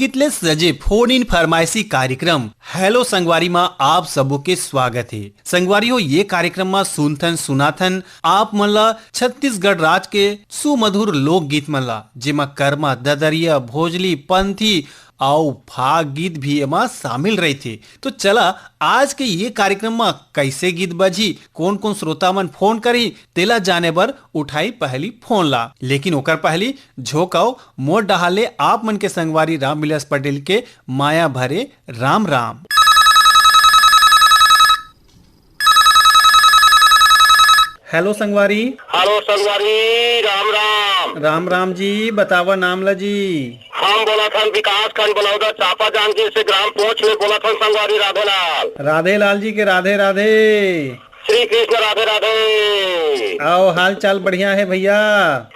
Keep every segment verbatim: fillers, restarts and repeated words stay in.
गीत ले सजे फोन इन फरमाइशी कार्यक्रम हेलो संगवारी मा आप सबो के स्वागत हे। संगवारी हो, ये कार्यक्रम मा सुनथन सुनाथन आप मन ला छत्तीसगढ़ राज के सुमधुर लोकगीत मन ला, जेमा करमा, ददरिया, भोजली, पंथी अउ फाग गीत भी एमा शामिल रहिथे। तो चला, आज के ये कार्यक्रम मा कैसे गीत बजही, कोन कोन श्रोता मन फोन करही, तेला जाने बर उठाई पहली फोन ला। लेकिन ओकर पहली झोंकव मोर डहार ले आप मन के संगवारी रामविलास पटेल के माया भरे राम राम। हेलो संगवारी। हेलो संगवारी, राम राम। राम राम जी, बतावा नाम ला जी। हम बोलत हन विकास खंड बलौदा चापा जांजगीर से, ग्राम पोंछ ले बोलत हन संगवारी। राधे लाल। राधे लाल जी के राधे राधे। श्री कृष्ण, राधे राधे। अउ हाल चाल बढ़िया हे भैया?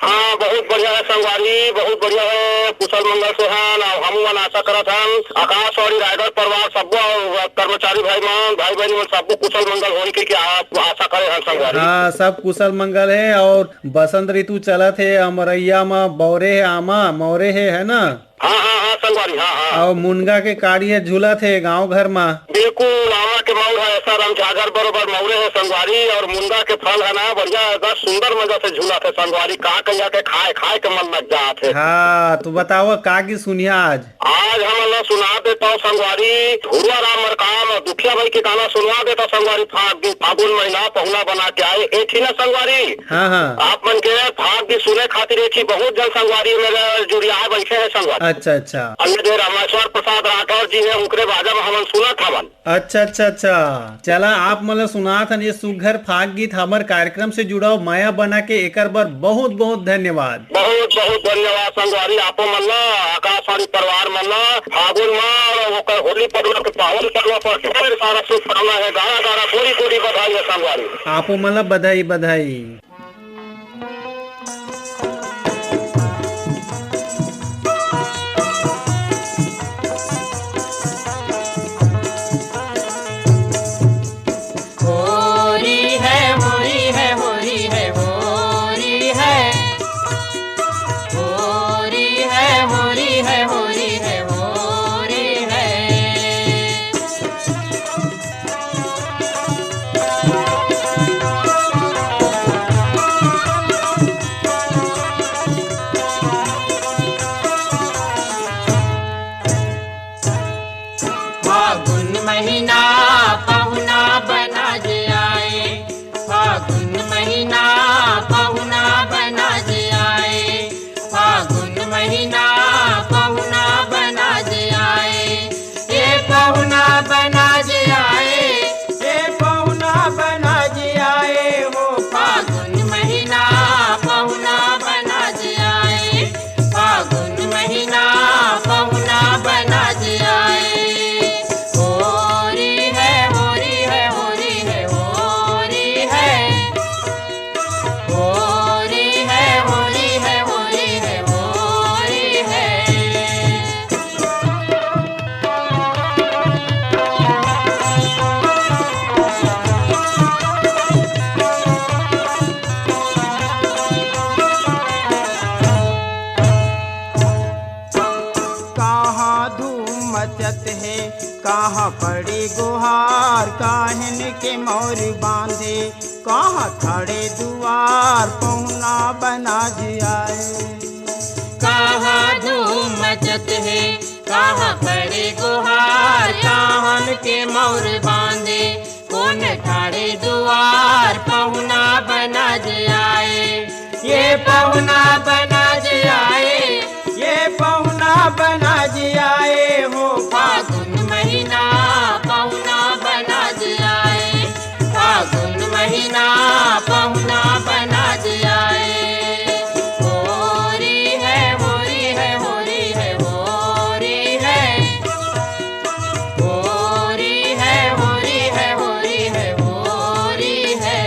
हाँ, बहुत बढ़िया हे संगवारी, बहुत बढ़िया हे, कुशल मंगल से हन। अउ हमू मन आशा करत हन आकाशवाणी रायगढ़ परिवार सब्बो अउ कर्मचारी भाई मन, भाई बहनी मन सब्बो कुशल मंगल होही के, के आप आशा करे हन संगवारी। हाँ, सब कुशल मंगल हे। अउ बसंत ऋतु चलत हे, अमरैया म बौरे हे आमा, मौरे हे, है ना? हाँ, हाँ, हाँ, संगवारी, हाँ, हाँ। अउ मुनगा के काड़ी ह झूलत हे गांव घर मा। बिल्कुल, आमा के मउर ह ऐसा रमझाझर बरोबर मउरे हे संगवारी, अउ मुनगा के फल ह ना बढ़िया, एकदम सुंदर मजा से झूलत हे संगवारी। का कहिया के खाए, खाए के मन लग जात हे। हाँ, तो बतावा का गीत सुनिया आज? आज हमन ला सुना देता हूँ संगवारी, धुरुआ राम मरकाम अउ दुखिया भाई के गाना सुनवा देता संगवारी। फाग-, फागुन महीना पहुना बना के आए, एक ही ना संगवारी। हाँ, हाँ। आप मन के फाग गीत सुने खातिर एक ही बहुत जन संगवारी मेरे जुड़िया बैठे हैं संगवारी। अच्छा, अच्छा। अन्य दे रामेश्वर प्रसाद राठौर जी हैं, उनकरे बाजा में हमन सुनत हवन। अच्छा, अच्छा, अच्छा। चला, आप मन ल सुनात हन ये सुघर फाग गीत हमर कार्यक्रम से जुड़व, माया बना के, एकर बर बहुत, बहुत धन्यवाद। बहुत, बहुत धन्यवाद संगवारी, आपो मन ल, आकाशवाणी परिवार मन ल, फागुन म अउ ओकर होली पर्व के पावन पर्व पर ढेर सारा शुभकामना हे, गाड़ा गाड़ा कोरी कोरी बधाई हे संगवारी। आपो मन ल बधाई, बधाई। होरी है, होरी है, होरी है, होरी है। होरी है, होरी है, होरी है, होरी है। फागुन महीना पहुना बना जे आए, फागुन महीना पहुना बना जे आए, फागुन महीना पहुना बना जे आए, ये पहुना बना जे आए, ये पहुना बना जे आए हो। फागुन महीना पहुना बना जे आए, फागुन महीना पहुना बना जे आए। होरी है, होरी है, होरी है, होरी है। होरी है, होरी है, होरी है, होरी है। कहाँ धूम मचत हे, कहाँ पड़े गुहार, काहिन के मौर बांधे, कहाँ खड़े दुआर पहुना बना जे आए। कहाँ धूम मचत हे, कहाँ पड़े गुहार, काहन के मौर बांधे, कोन ठाड़े दुआर पहुना बना जे आए। ये पहुना बना जे आए, ये पहुना बना जे आए हो। फागुन महीना पहुना बना जे आए, फागुन महीना पहुना बना जे आए। होरी है, होरी है, होरी है, होरी है। होरी है, होरी है, होरी है, होरी है।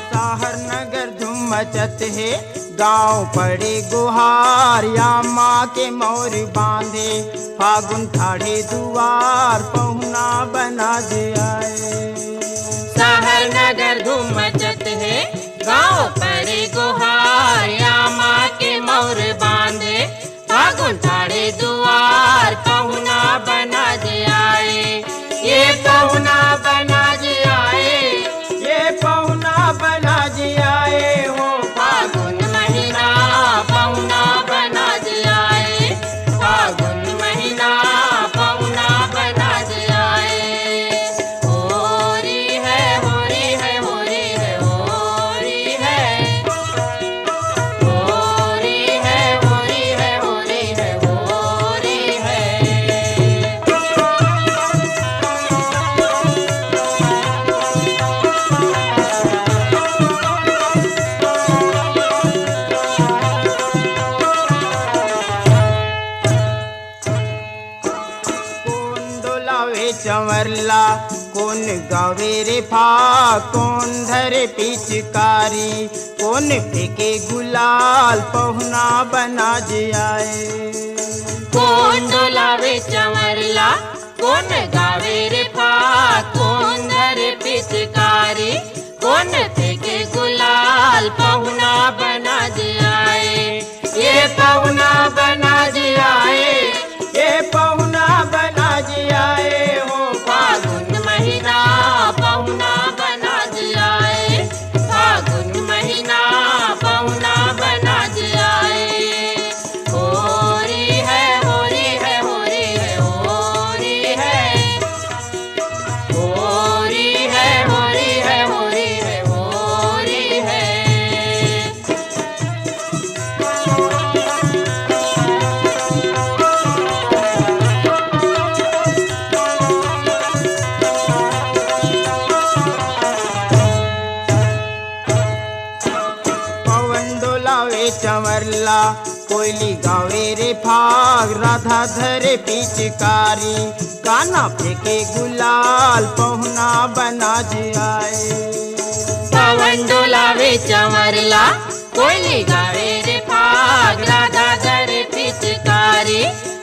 शहर नगर धूम मचत हे, गाँव पड़े गोहार, या माँ के मौर बांधे, फागुन ठाढ़े दुआर, पहुना बना जे आए। शहर नगर धूम मचत हे, गाँव पड़े गोहार, या माँ के मौर बांधे, फागुन ठाढ़े दुआर, पहुना बना जे आए। ये पहुना बना जे आए, ये पहुना बना जे आए हो। फागुन महीना पहुना बना जे आए, फागुन महीना पहुना बना जे आए। होरी है, होरी है, होरी है, होरी है, होरी है, होरी है, होरी है, होरी है। कोन डोलावे चंवरला, कोन गावे रे फाग, कोन धरे पिचकारी, कोन फेंके गुलाल, पहुना बना जे आए। कोन डोलावे चंवरला, कोन गावे रे फाग, कोन धरे पिचकारी, कोन फेंके गुलाल, पहुना बना जे आए। ये पहुना बना जे आए, ये पहुना बना जे आए हो। फागुन महीना पहुना बना जे आए, फागुन महीना पहुना बना जे आए। होरी है, होरी है, होरी है, होरी है। होरी है, होरी है, होरी है, होरी है। पवन डोलावे चंवरला, कोयली गावे रे फाग, राधा धरे पिचकारी, कान्हा फेंके गुलाल, पहुना बना जे आए। पवन डोलावे चंवरला, कोयली गावे रे फाग, राधा धरे पिचकारी,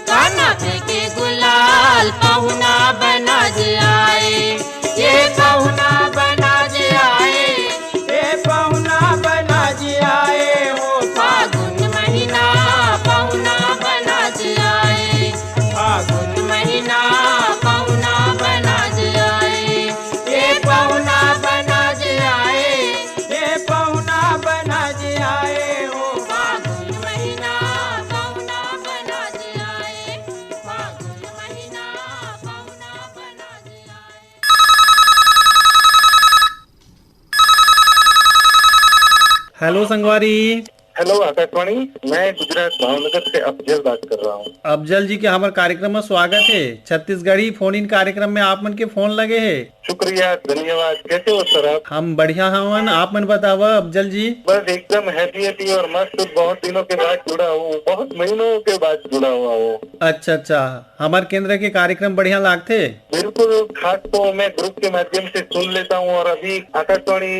कान्हा फेंके गुलाल, पहुना बना जे आए। ये पहुना बना जे आए, ये पहुना बना जे आए हो। फागुन महीना पहुना बना जे आए, फागुन महीना पहुना बना जे आए। ये पहुना बना जे आए, ये पहुना बना जे आए हो। फागुन महीना पहुना बना जे आए, फागुन महीना पहुना बना जे आए। हेलो संगवारी। हेलो आकाशवाणी, मैं गुजरात भावनगर से अफजल बात कर रहा हूँ। अफजल जी के हमर कार्यक्रम में स्वागत है। छत्तीसगढ़ी फोन इन कार्यक्रम में आप मन के फोन लगे है। शुक्रिया, धन्यवाद। कैसे हो सर आप? हम बढ़िया हवन, आप मन बतावा अफजल जी। बस एकदम हैप्पी हैप्पी और मस्त, बहुत दिनों के बाद जुड़ा हूँ, बहुत महीनों के बाद जुड़ा हुआ हूँ। अच्छा अच्छा, हमर केंद्र के कार्यक्रम बढ़िया लागथे। बिल्कुल, खास तो मैं ग्रुप के माध्यम से सुन लेता हूँ और अभी आकाशवाणी,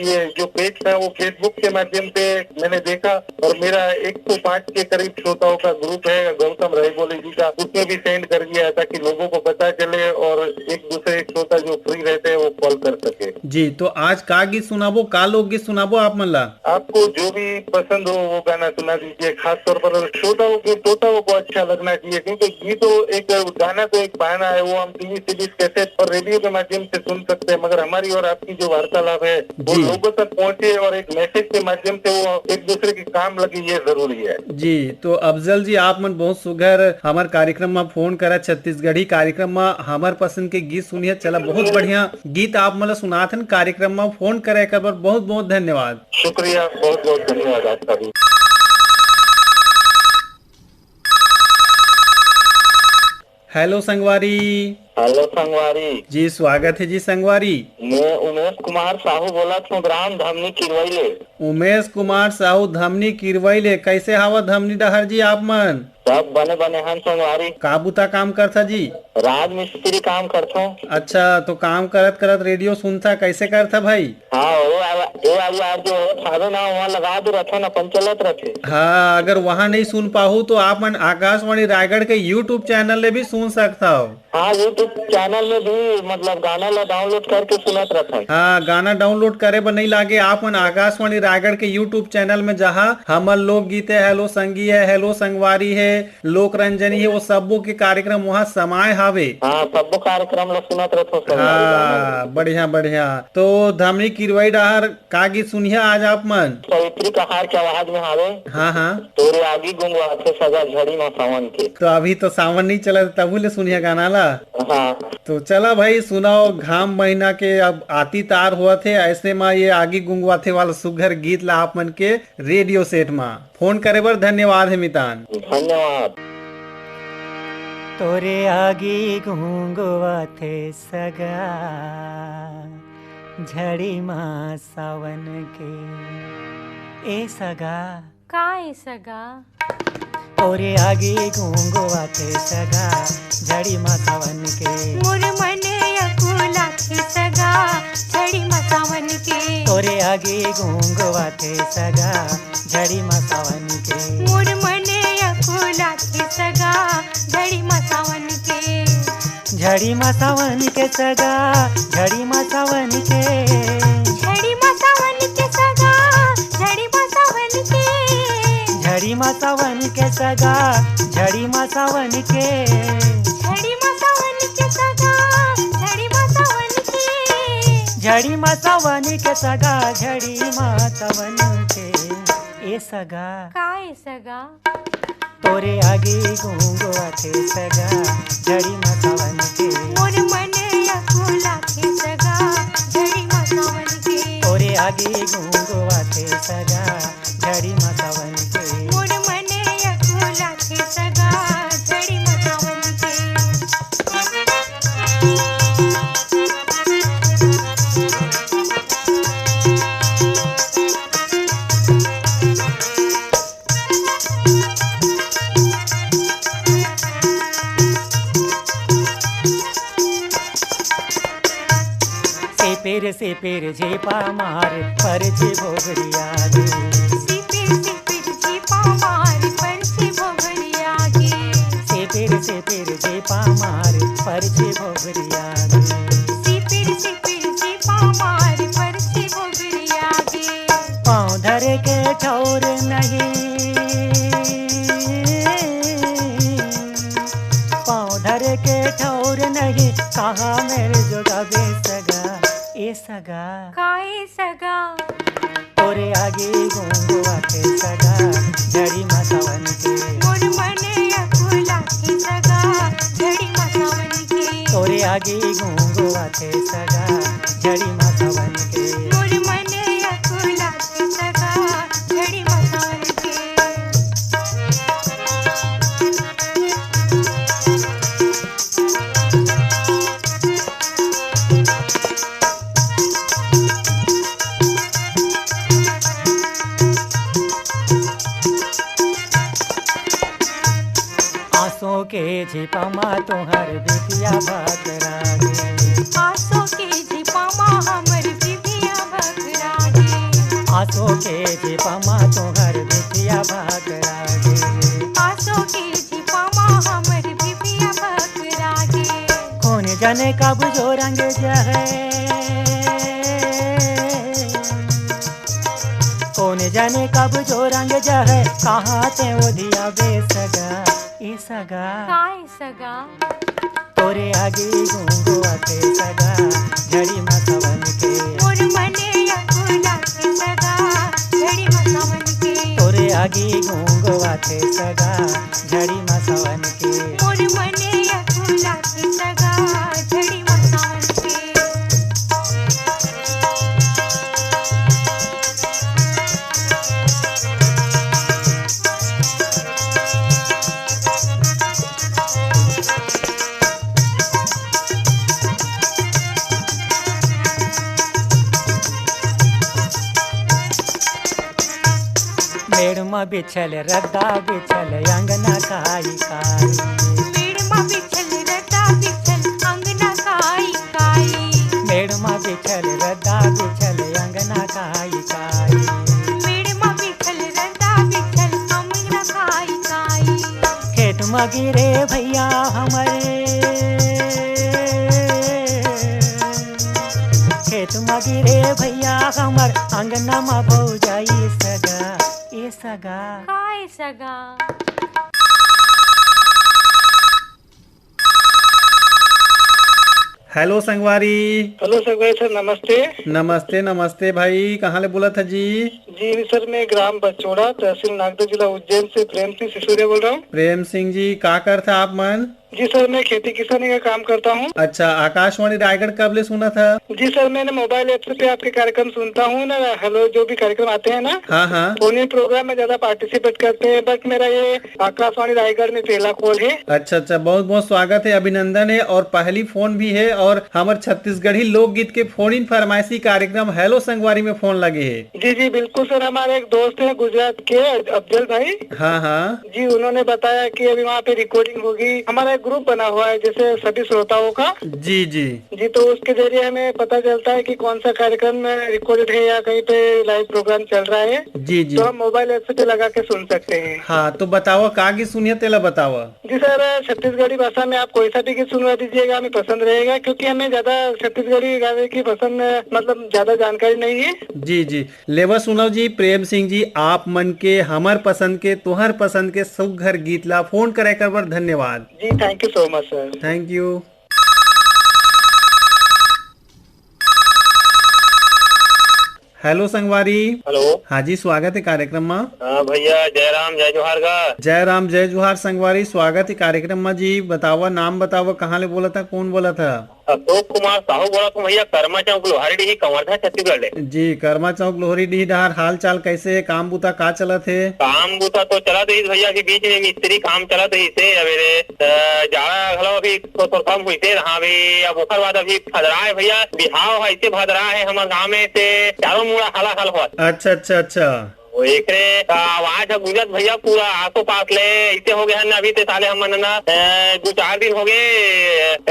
ये जो पेज था वो फेसबुक के माध्यम से मैंने देखा और मेरा एक सौ पाँच के करीब श्रोताओं का ग्रुप है गौतम रायबोले जी का, उसमें भी सेंड कर दिया ताकि लोगों को पता चले और एक दूसरे श्रोता जो फ्री रहते हैं वो कॉल कर सके। जी, तो आज का गीत सुनाबो, का लोकगीत सुनाबो आप मन ला? आपको जो भी पसंद हो वो गाना सुना दीजिए। खासतौर पर श्रोताओं को, श्रोताओं को अच्छा लगना चाहिए, क्योंकि गीत तो एक, गाना तो एक बहाना है, वो हम टीवी सीरीज, कैसेट और रेडियो के माध्यम से सुन सकते हैं, मगर हमारी और आपकी जो वार्तालाप है वो जी। लोगों तक पहुंचे और एक मैसेज के माध्यम से वो एक दूसरे के काम लगे, ये जरूरी है। जी, तो अफजल जी, आप मन बहुत सुघर हमर कार्यक्रम में फोन करा, छत्तीसगढ़ी कार्यक्रम में हमर पसंद के गीत सुनिए। चला, बहुत बढ़िया गीत आप मन ला सुनात हन। कार्यक्रम में फोन करे कर बर बहुत बहुत धन्यवाद। शुक्रिया, बहुत बहुत धन्यवाद आपका भी। हेलो संगवारी। हेलो संगवारी। जी, स्वागत है जी संगवारी। मैं उमेश कुमार साहू बोलत हूँ, ग्राम धमनी किरवई ले। उमेश कुमार साहू, धमनी किरवई ले। कैसे हावा धमनी डहर जी आप मन? सब बने बने हन संगवारी। का बुता काम करथा जी? राजमिस्त्री काम करथों। अच्छा, तो काम करत करत रेडियो सुनथा, कैसे करथा भाई? हाँ, वो आवा-, वो यार, जो होत हावे ना, वहाँ लगा दे रथे ना, अपन चलत रथे। हाँ, अगर वहाँ नहीं सुन पाहू तो आप मन आकाशवाणी रायगढ़ के YouTube चैनल ले भी सुन सकथव। हाँ, YouTube चैनल में भी, मतलब, गाना ला डाउनलोड करके सुनत रथन। हाँ, गाना डाउनलोड करे बर नहीं लागे, आप मन आकाशवाणी रायगढ़ के YouTube चैनल में जहाँ हमर लोकगीत है, हेलो संगी है, हेलो संगवारी है, लोक रंजनी है, वो सब्बो के कार्यक्रम वहाँ समाये हावे। हाँ, सब्बो कार्यक्रम ला सुनत रथो संगवारी। हाँ, बढ़िया, बढ़िया। तो धामी किरवई डाहर का गीत सुनिया आज आप मन? सावित्री कहार के आवाज में हावे। हाँ, हाँ। तोरे आगी गुंगवाथे सगा झड़ी मा सावन के। तो अभी तो सावन नहीं चला, तभू ले सुनिया गाना ला। हाँ। तो चला भाई, सुनाओ, घाम महीना के अब आती तार हुआ थे, ऐसे मा ये आगी गुंगवाथे वाला सुघर गीत ला आप मन के रेडियो सेट मा। फोन करे बर धन्यवाद हे मितान। धन्यवाद। तोरे आगी गुंगवाथे सगा, झड़ी मा सावन के। ए सगा। का ए सगा? तोरे आगी गुंगवाथे सगा, झड़ी मा सावन के। मोर मन अकुलाथे सगा, झड़ी मा सावन के। तोरे आगी गुंगवाथे सगा, झड़ी मा सावन के। मोर मन अकुलाथे सगा, झड़ी मा सावन के। झड़ी मा सावन के सगा, झड़ी मा सावन के। झड़ी मा सावन के सगा, झड़ी मा सावन के। झड़ी मा सावन के सगा, झड़ी मा सावन के। झड़ी मा सावन के सगा, झड़ी मा सावन के। झड़ी मा सावन के सगा, झड़ी मा सावन के। ए सगा। का ए सगा? तोरे आगी गुंगवाथे सगा, झड़ी मा सावन के। मोर मन अकुलाथे सगा, झड़ी मा सावन के। तोरे आगी गुंगवाथे सगा, झड़ी मा सावन के। मोर मन अकुलाथे सगा, झड़ी मा सावन के। सेपेर सेपेर झेपा मार, परछे भोगरिया गे। सेपेर सेपेर झेपा मार, परछे भोगरिया गे। सेपेर सेपेर झेपा मार, परछे भोगरिया गे। सेपेर सेपेर झेपा मार, परछे भोगरिया गे। पाँव धरे के ठौर नहीं, पाँव धरे के ठौर नहीं, कहाँ मेर जोगाबे सगा, ए सगा। का ए सगा? तोरे आगी गुंगवाथे सगा, झड़ी मा सावन के। मोर मन अकुलाथे सगा, झड़ी मा सावन के। तोरे आगी गुंगवाथे सगा, झड़ी मा सावन के। मोर मन अकुलाथे सगा, झड़ी मा सावन के। आंसू के झिपा मा तुहर बिटिया भकरा गे। आंसू के झिपा मा हमर बिटिया भकरा गे। आंसू के झिपा मा तुहर बिटिया भकरा गे। आंसू के झिपा मा हमर बिटिया भकरा गे। कोन जाने कब जो रंग जहर, कोन जाने कब जो रंग जहर, कहाँ ते ओधियाबे सगा, ए सगा। का ए सगा? तोरे आगी गुंगवाथे सगा, झड़ी मा सावन के। मोर मन अकुलाथे सगा, झड़ी मा सावन के। तोरे आगी गुंगवाथे सगा, झड़ी मा सावन के। मोर मन अकुलाथे सगा, झड़ी मा सावन के। मेड़ म बिछल रद्दा बिछल अंगना काई काई। मेड़ म बिछल रद्दा बिछल अंगना काई काई। मेड़ म बिछल रद्दा बिछल अंगना काई काई। पेड़ म बिछल रंदा बिछल अंगना काई काई। खेत म गिरे भैया हमर, खेत म गिरे भैया हमर, अंगना म बऊ जाई सगा, ए सगा। काय सगा? हेलो संगवारी। हेलो संगवारी सर, नमस्ते। नमस्ते, नमस्ते भाई, कहाँ ले बोलत ह जी? जी सर, मैं ग्राम बचोड़ा, तहसील नागदा, जिला उज्जैन से प्रेम सिंह सिसोदिया बोल रहा हूँ। प्रेम सिंह जी, का करथा आप मन? जी सर, मैं खेती किसानी का काम करता हूँ। अच्छा, आकाशवाणी रायगढ़ कब ले सुनत ह? जी सर, मैंने मोबाइल ऐप से आपके कार्यक्रम सुनता हूँ ना, हेलो, जो भी कार्यक्रम आते हैं ना, हाँ, हाँ। फोन इन प्रोग्राम में ज्यादा पार्टिसिपेट करते हैं, बट मेरा ये आकाशवाणी रायगढ़ में पहला कॉल है। अच्छा, अच्छा, बहुत बहुत स्वागत है, अभिनंदन है, और पहली फोन भी है, और हमर छत्तीसगढ़ी लोकगीत के फोन इन फरमाइशी कार्यक्रम हेलो संगवारी में फोन लगे है। जी, जी, बिल्कुल सर, हमारे एक दोस्त हैं गुजरात के, अफजल भाई। हाँ, हाँ। जी, उन्होंने बताया कि अभी वहाँ पे रिकॉर्डिंग होगी। हमारा एक ग्रुप बना हुआ है जैसे सभी श्रोताओं का। जी, जी। जी, तो उसके जरिए हमें पता चलता है कि कौन सा कार्यक्रम रिकॉर्डेड है या कहीं पे लाइव प्रोग्राम चल रहा है। जी, जी। तो हम मोबाइल ऐप से लगा के सुन सकते हैं। हाँ, तो बतावा, का गीत सुनिया, तेला बतावा। जी सर, छत्तीसगढ़ी भाषा में आप कोई सा भी गीत सुनवा दीजिएगा, हमें पसंद रहेगा, क्योंकि हमें ज्यादा छत्तीसगढ़ी गाने की पसंद, मतलब, ज्यादा जानकारी नहीं है। जी, जी। लेवा सुनव जी, प्रेम सिंह जी, आप मन के, हमर पसंद के, तुहर पसंद के सुघर गीत ला फोन करे कर बर धन्यवाद। जी, thank you so much sir। Thank you। Hello संगवारी। हेलो। हाँ जी, स्वागत है कार्यक्रम मा। हाँ भैया, जय राम, जय जोहार गा। जय राम, जय जोहार संगवारी, स्वागत है कार्यक्रम मा जी। बतावा, नाम बतावा, कहाँ ले बोलत हा, कौन बोलत हा? अशोक कुमार साहू बोलत हूँ भैया, करमा चौक लोहारी डीही, कवर्धा, छत्तीसगढ़ ले। जी, करमा चौक लोहरी डीही डहार हाल चाल कैसे है, काम बुता का चलत है? काम बुता तो चलत रहिस भैया, अभी बीच में मिस्त्री काम चलत रहिस हे, अबे रे, अ, जाड़ा घलो अभी तो थोड़ा कम हुई थे, हाँ भी, अब ओकर बाद अभी भदरा है भैया, बिहाव है, इसे भदरा है हमर गाँव में से चारों मुड़ा हला हल होत। अच्छा, अच्छा, अच्छा। वो एकरे आवाज ह गूंजत भैया पूरा आसो पास ले, ऐसे हो गए हैं ना अभी ते साले हमन ना, ए, दू चार दिन हो गए,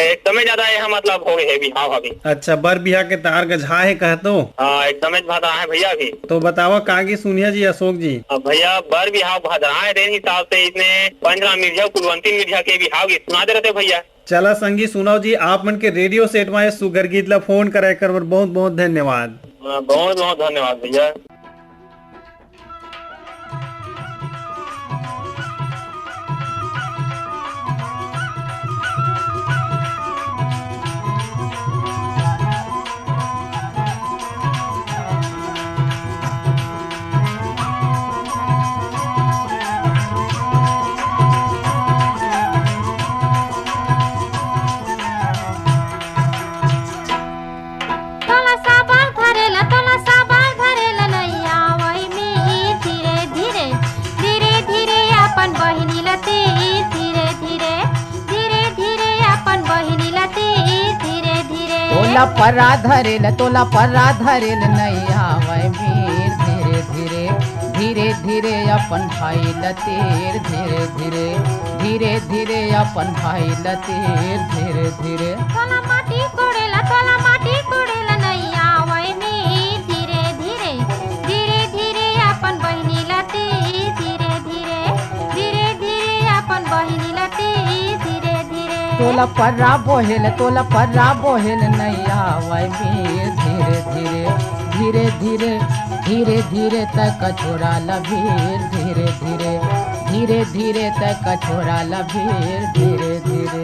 एकदमे ज्यादा ये मतलब हो गए है बिहाव अभी। अच्छा, बर बिहाव के तार गझा है कह तो? हाँ, एकदमे भदरा है भैया अभी। तो बतावा का गीत सुनिया जी अशोक जी? अब भैया बर बिहाव भदरा है, तेन हिसाब से इसने पंचराम मिर्जा, कुलवंती मिर्जा के बिहाव गीत सुना दे रहते भैया। चला संगी सुनाओ जी, आप मन के रेडियो सेट मा ये सुघर गीत ला फोन करे कर बर बहुत बहुत धन्यवाद। हाँ, बहुत बहुत धन्यवाद भैया। तोला साबर धरेला, तोला साबर धरेला नैया वही में धीरे धीरे, धीरे धीरे अपन बहिनी ला तीर, धीरे धीरे, धीरे धीरे अपन बहिनी ला तीर, धीरे धीरे। तोला पर्रा धरेला, तोला पर्रा धरेला नैया वही में धीरे धीरे, धीरे धीरे अपन भाई ला तीर, धीरे धीरे, धीरे धीरे अपन भाई ला तीर, धीरे धीरे। तोला माटी कोड़ेला, तोला माटी कोड़ेला नैया वही में धीरे धीरे, धीरे धीरे अपन बहिनी ला तीर, धीरे धीरे, धीरे धीरे अपन बहिनी ला तीर, धीरे धीरे। तोला पर्रा बोहेल, तोला पर्रा बोहेल नैया वही में धीरे धीरे, धीरे धीरे, धीरे धीरे तक छोरा लभीर, धीरे धीरे, धीरे धीरे तक छोरा लभीर, धीरे धीरे।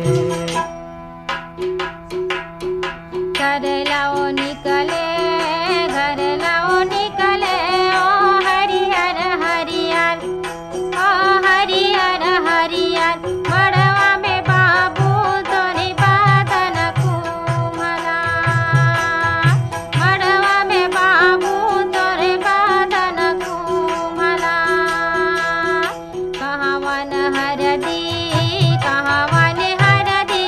घर लाओ निकले, घर लाओ निकले, ओ हरियर हरियर, ओ हरियर हरियर। मड़वा में बाबू तोरे बादन कुमला, मड़वा में बाबू तोरे बादन कुमला। कहावन हरदी, कहावन हरदी,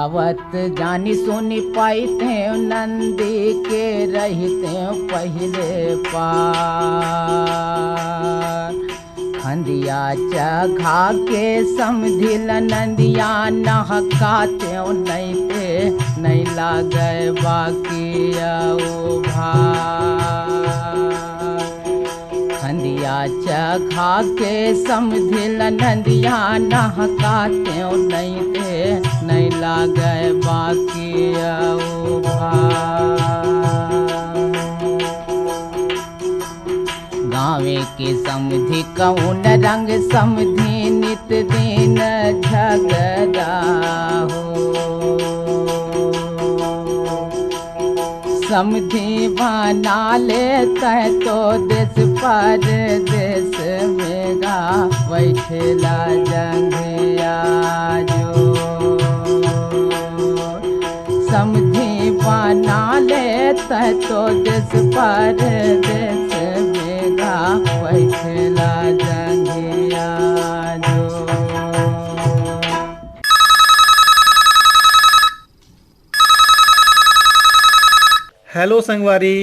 आवत जानी सुनी पाइते नंदी के रहते पहिले पार। खंदिया चघा के समधिल नंदिया नहकाते नहीं ते नहीं लागे बाकी अउ भार। खंदिया चघा के समधिल नंदिया नहकाते नहीं ते नहीं लागे बाकी अउ भार। गावे के समधी कौन रंग समधी नित दिन झगड़ा हो। समधी बना लेते तो देश परदेश में गा बैठेला जंघिया जो। समधी बना लेते तो देश परदेश में गा बैठेला जंघिया जो। हेलो संगवारी।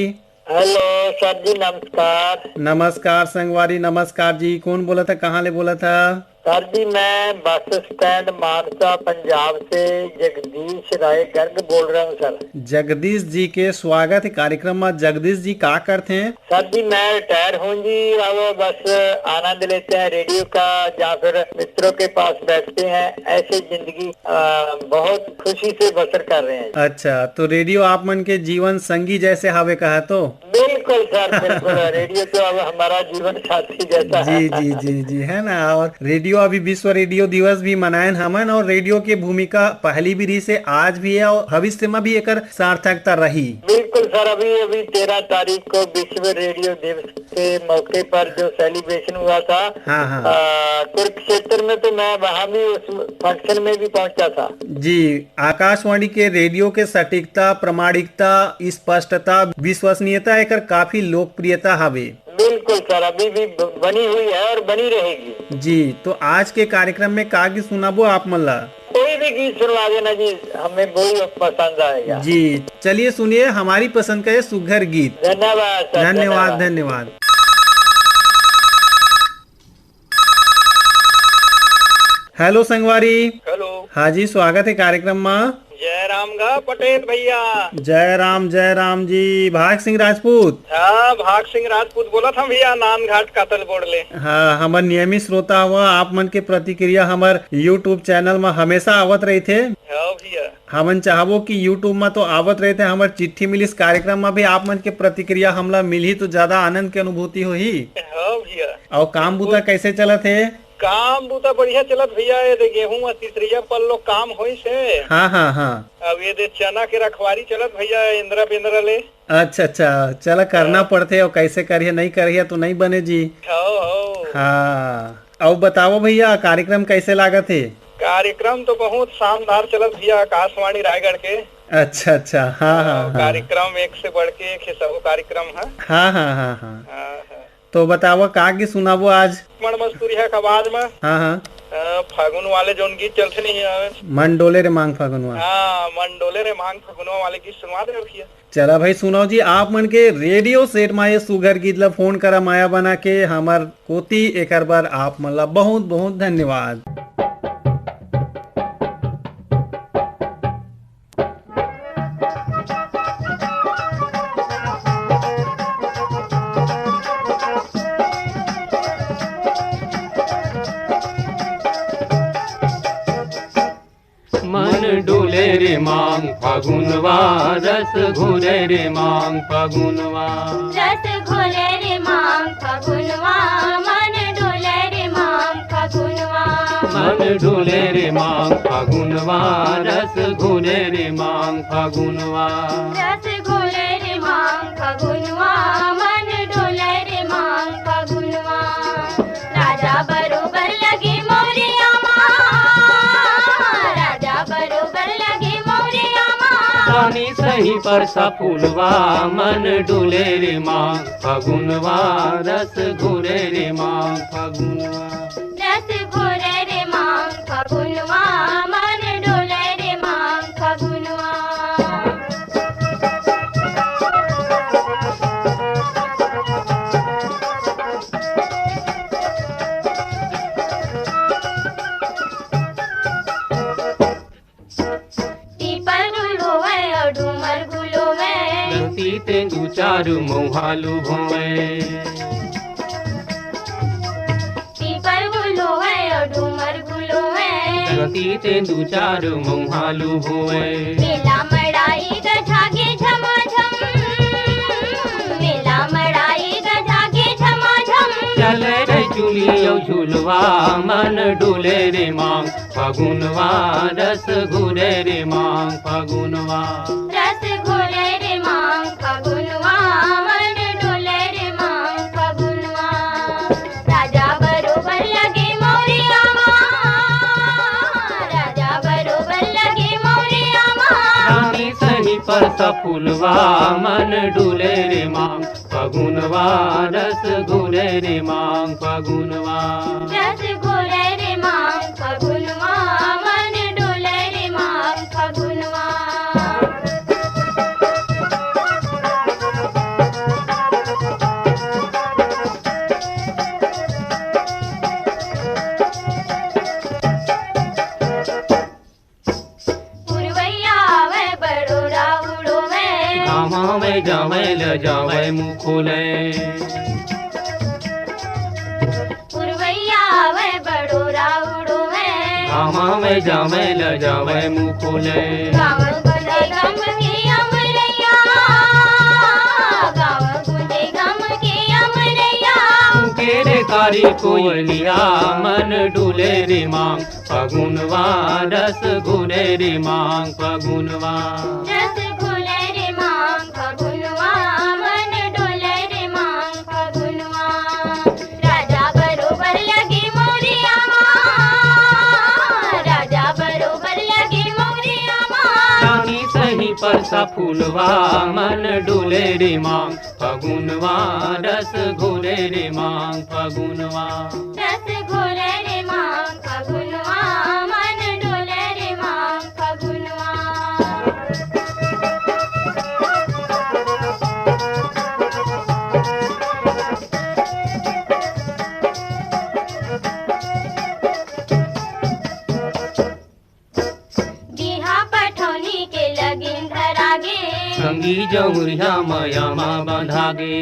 हेलो सर जी, नमस्कार। नमस्कार संगवारी, नमस्कार जी। कौन बोला था, कहाँ ले बोला था? सर जी, मैं बस स्टैंड मानसा पंजाब से जगदीश राय गर्ग बोल रहा हूँ सर। जगदीश जी के स्वागत है कार्यक्रम में। जगदीश जी का करते हैं? सर जी, मैं रिटायर हूँ जी, अब बस आनंद लेते हैं रेडियो का, या फिर मित्रों के पास बैठते हैं, ऐसे जिंदगी अ, बहुत खुशी से बसर कर रहे हैं। अच्छा, तो रेडियो आप मन के जीवन संगी जैसे हावे कहा तो? बिल्कुल सर, बिल्कुल। रेडियो तो अब हमारा जीवन साथी जैसा जी है। जी जी जी, है ना। और रेडियो, अभी विश्व रेडियो दिवस भी मनायन हमन, और रेडियो के भूमिका पहली भी रही से आज भी है और भविष्य में भी एकर सार्थकता रही। बिल्कुल सर, अभी अभी तेरह तारीख को विश्व रेडियो दिवस के मौके पर जो सेलिब्रेशन हुआ था, हाँ, हाँ। अ, कुरुक्षेत्र में, तो मैं वहाँ भी उस फंक्शन में भी पहुँचा था। जी, आकाशवाणी के रेडियो के सटीकता, प्रामाणिकता, स्पष्टता, विश्वसनीयता एकर काफी लोकप्रियता हवे। बिल्कुल सर, अभी भी ब-, बनी हुई है और बनी रहेगी। जी, तो आज के कार्यक्रम में का गीत सुनाबो आप मन ला? कोई भी गीत सुनवा देना जी, हमें वही पसंद आएगा। जी, चलिए सुनिए हमारी पसंद का ये सुघर गीत। धन्यवाद सर, धन्यवाद, धन्यवाद। धन्यवाद। हेलो संगवारी। हेलो। हाँ जी, स्वागत है कार्यक्रम में। जय राम गा पटेल भैया। जय राम, जय राम जी। भाग सिंह राजपूत। हाँ, भाग सिंह राजपूत बोलत हँव भैया, नांदघाट कातल बोर्ड ले। हाँ, हमर नियमित श्रोता हवा, आप मन के प्रतिक्रिया हमर YouTube चैनल में हमेशा आवत रहिथे। हाँ भैया। हमन चाहबो कि YouTube में तो आवत रहिथे, हमर चिट्ठी मिलिस कार्यक्रम में भी आप मन के प्रतिक्रिया हमला मिलही तो ज्यादा आनंद के अनुभूति होही। हाँ भैया। अउ काम बुता कैसे चलत हे? काम बूता बढ़िया चलत भैया, ये दे गेहूं म तीसरिया पल्लो काम होइस हे। हाँ, हाँ, हाँ। अब ये दे चना के रखवारी चलत भैया, इंद्रा बेंद्रा ले। अच्छा, अच्छा, चला करना हाँ। पड़थे, अउ कैसे करिए, नहीं करिए तो नहीं बने जी। हो, हो। हाँ, अउ बताओ भैया, कार्यक्रम कैसे लागत हे? कार्यक्रम तो बहुत शानदार चलत भैया, आकाशवाणी रायगढ़ के। अच्छा, अच्छा, हाँ, हाँ, हाँ। कार्यक्रम एक से बढ़ के एक हे, सब कार्यक्रम है। हाँ, हाँ, हाँ, हाँ। हाँ, हाँ। तो बतावा, का गीत सुनाबो आज? मन मस्तूरी है कबाज में। हाँ, हाँ। अ, फागुन वाले जोन गीत चलथे नहीं आवे। मन डोले रे मांग फागुनवा। हाँ, मन डोले रे मांग फागुनवा वाले गीत सुनवा दे रखिए। चला भाई, सुनाओ जी, आप मन के रेडियो सेट मा ये सुघर गीत ला फोन करा, माया बना के हमर कोती, एकर बर आप मन ला बहुत बहुत धन्यवाद। मन डोले रे मांग फगुनवा, रस घोले रे मांग फगुनवा। रस घोले रे मांग फगुनवा, मन डोले रे मांग फगुनवा। मन डोले रे मांग फगुनवा, रस घोले रे मांग फगुनवा। रस घोले रे मांग फगुनवा, मन डोले रे मांग फगुनवा। राजा बरोबर लगे मौरिया मा, राजा बरोबर लगे मौरिया मा। पानी सही परसा फूलवा, मन डोले रे मांग फगुनवा, रस घोले रे मांग फगुनवा। रस घोले रे मांग फगुनवा, मन डोले रे मांग चार मउहा लुभोवय। पीपर गुलोवय अउ डूमर गुलोवय। जगती तेंदू चार मउहा लुभोवय। मेला मड़ाई गजागे झमाझम। मेला मड़ाई गजागे झमाझम। चलय रे चुली अउ झुलवा मन डोले रे मांग। फगुनवा रस घुरे रे मांग फगुनवा। रस घुरे रे मांग फगुनवा, मन डोले रे मांग फगुनवा। राजा बरोबर लगे मौरिया मा, राजा बरोबर लगे मौरिया मा। रानी सही परसा फुलवा, मन डोले रे मांग फगुनवा, रस घुरे रे मांग फगुनवा। रस घुरे रे मांग फगुनवा, मन डोले रे मांग फगुनवा। पुरवैया आवै बड़ोरा उड़ोवै। घामा में जावै ल जावै मुखोलै। पुरवैया आवै बड़ोरा उड़ोवै। घामा में जावै ल जावै मुखोलै। गाँव गुंजे गम के अमरैया। गाँव गुंजे गम के अमरैया। के रे कारी कोयलिया मन डोले रे मांग। फगुनवा रस घुरे रे मांग फगुनवा। रस घुरे रे मांग फगुनवा, मन डोले रे मांग फगुनवा। राजा बरोबर लगे मौरिया मा, राजा बरोबर लगे मौरिया मा। रानी सही परसा फुलवा, मन डोले रे मांग फगुनवा, रस घुरे रे मांग फगुनवा। रस घुरे रे मांग फगुनवा, मन डोले रे मांग फगुनवा। बिहा पठौनी के लगिन धरागे। संगी जौरिहा मया मा बंधागे।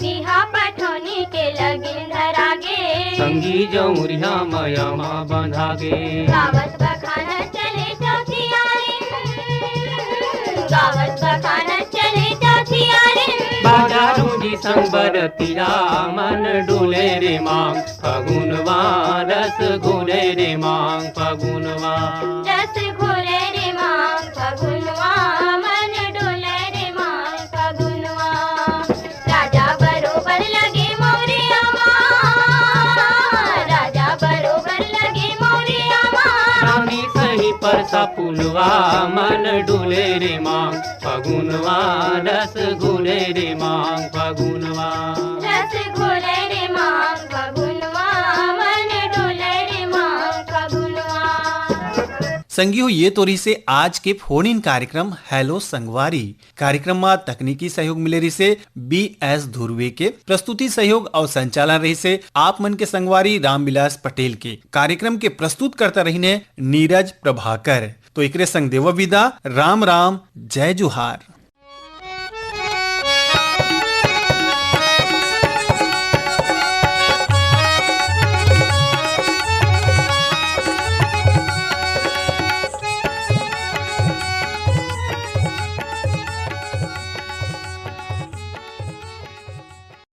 बिहा पठौनी के लगिन धरागे। संगी जौरिहा मया मा बंधागे। गावत बखानत चले चौथियारिन। गावत बखानत चले चौथियारिन। बाजारू जी संग बरतिया मन डोले रे मांग। फगुनवा रस घुरे रे मांग फगुनवा। रस घुरे रे मांग फगुनवा, मन डोले रे मांग फगुनवा। राजा बरोबर लगे मौरिया मा, राजा बरोबर लगे मौरिया मा। रानी सही परसा फुलवा, मन डोले रे मांग फगुनवा, रस घुरे रे मांग फगुनवा। रस घुरे रे मांग फगुनवा, मन डोले रे मांग फगुनवा। संगी हो, ये तो रहिसे आज के फोन इन कार्यक्रम हेलो संगवारी। कार्यक्रम मा तकनीकी सहयोग मिले रहिसे बी एस धुर्वे के, प्रस्तुति सहयोग अउ संचालन रहिसे आप मन के संगवारी रामविलास पटेल के। कार्यक्रम के प्रस्तुतकर्ता रहिने नीरज प्रभाकर। तो एकरे संग देवो विदा, राम राम, जय जोहार।